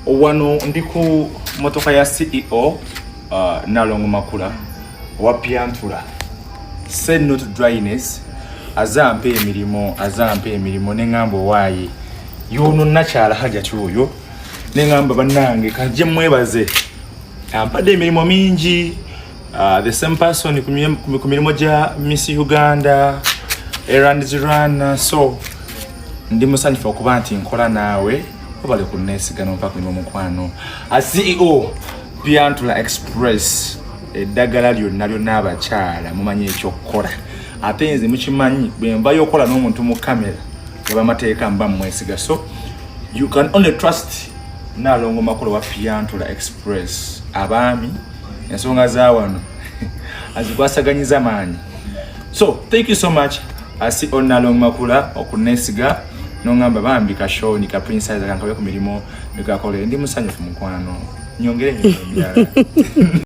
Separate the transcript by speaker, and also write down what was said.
Speaker 1: Wano ndi ku motoka ya CEO Nalongo Makula owa Piantula, say no to dryness. Azampa emirimu, azampa emirimu, neŋŋamba owaaye yono nakyala Hajati oyo, neŋŋamba bannange kajje mwebaze, ampadde emirimu mingi. The same person ku mirimu gya Miss Uganda errands run. So ndi musanyufu okuba nti nkola naawe. Obale kunneesiga nompa ku mirimu, mukwano. A CEO Piantula Express, eddagala lyonna lyonna, abakyala mumanyi ekyokukola. Ate nze mukimanyi, bwe nvayo okukola n'omuntu mu kamera yabamateeka mba mwesiga. So you can only trust Nalongo Makula wa Piantula Express. Abaami ensonga za wano azikwasaganyiza maanyi. So thank you so much, CEO Nalongo Makula, okunesiga nongamba bambi kashoni ka princess kankabe ku mirimu mikakole. Ndi musanyufu, mukwano, nyongere emirimu emirala.